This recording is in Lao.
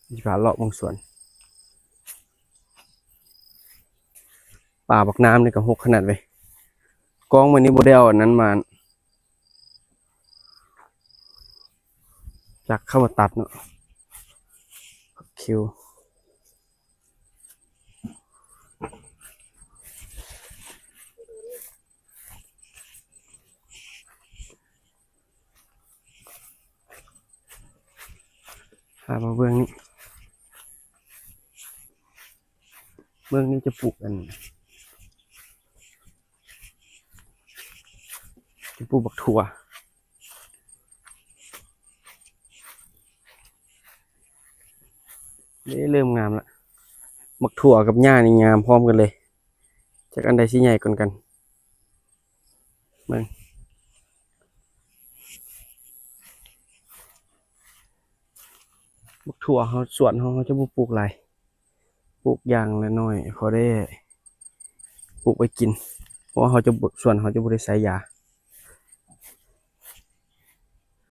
ຊິພາເລາະເບິ່ງສວນ. ປ່າບັກໜາມນີ້ກໍຮົກຂະໜາດເວີຍ. ກອງມື້ນີ້ບໍ່ໄດ້ເອົາອັນນັ້ນມາ ຈັກເຂົາມາຕັດເນາະ ຜັກຄິວ. ພາມາເບິ່ງນີ້ ເບື້ອງນີ້ຈະປູກອັນ ຈະປູກບັກຖົ່ວ ເດ້ ເລີ່ມງາມລະ. ບັກຖົ່ວກັບຫຍ້ານີ້ງາມພ້ອມກັນເລີຍ, ຈັກອັນໃດຊິໃຫຍ່ກ່ອນກັນ. ເບິ່ງ ບັກຖົ່ວເຮົາ ສວນເຮົາ ເຮົາຈະບໍ່ປູກຫຼາຍ, ປູກຢ່າງລະໜ້ອຍ ພໍໄດ້ປູກໄວ້ກິນ, ເພາະວ່າເຮົາຈະບໍ່ ສວນເຮົາຈະບໍ່ໄດ້ໃສ່ຢາ.